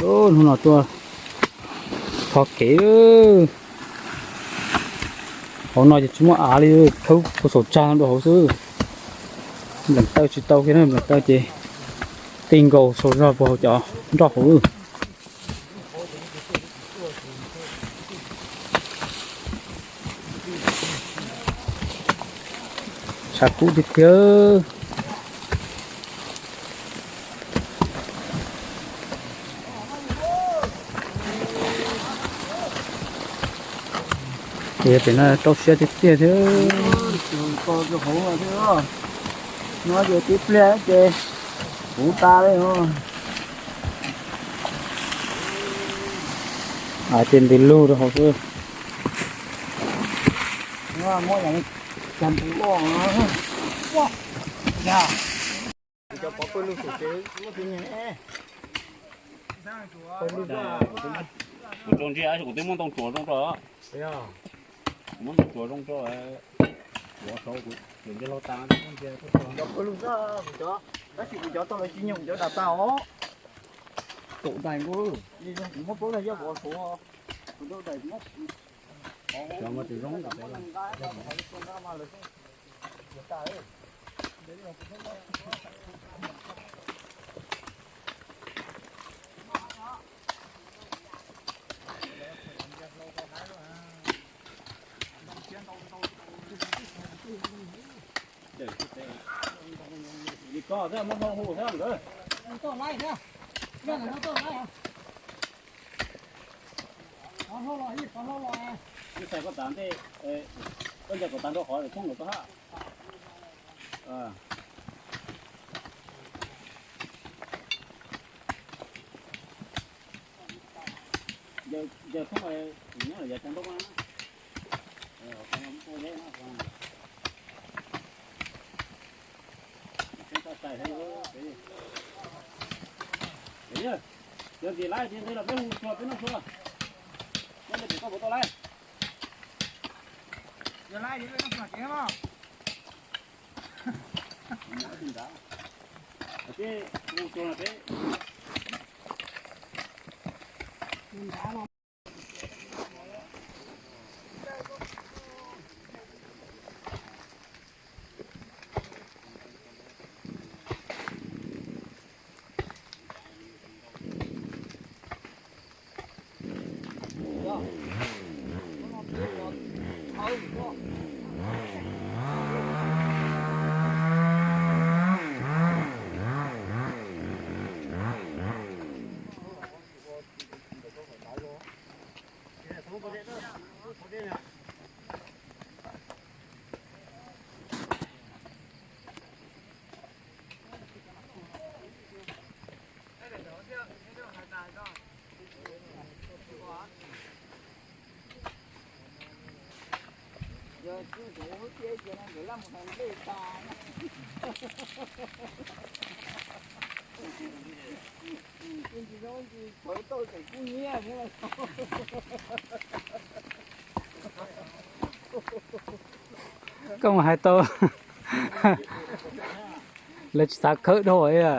Hnub no tuaj thov kev. Hauv no ces tsis muaj av li, khawb puag saum tsag rau hauv xwb. Nplees taw tsis tau kiag na, nplees taw ces ti nkaus sau zog puag hauv cov nroj hauv. Tshav kub tiag tiag. Ces pem no rau siab tiag tiag thiab. No ces tib pliag ces puv tas li. Ces ntws lug rau hauv xwb. Kuv tso ntsia kuv twb muab ntoo tsuas zoo rau. Kuv muab ntoo tsuas zoo rau. Kuv saud kuv tseem ntsia laug tas. Tab sis kuv cov tau lawv tsis nyoog kuv cov dam tas os. Kaum daim nkaus. Kuv muab plaub daim yog kuv saud. Kuv rau daim muab. Cov mas tsis zoo. Li ko thiab muab hlau hu thiab nkawd. Ib xais koj tas ntej, koj ncaws kom tas nrho qhov thoob nkawd koj hab. Ncaws thoob nyob yav cov ntaub na. Yog ntxim laib ces nqis los peb hu tsuag peb noj tsuag. Nyob li pem koj puas tau laib? Yog laib ces peb noj tsuag ces. Peb hu tsuag peb. Koj mus hais tau, lawv tsis xav khawb dhau li.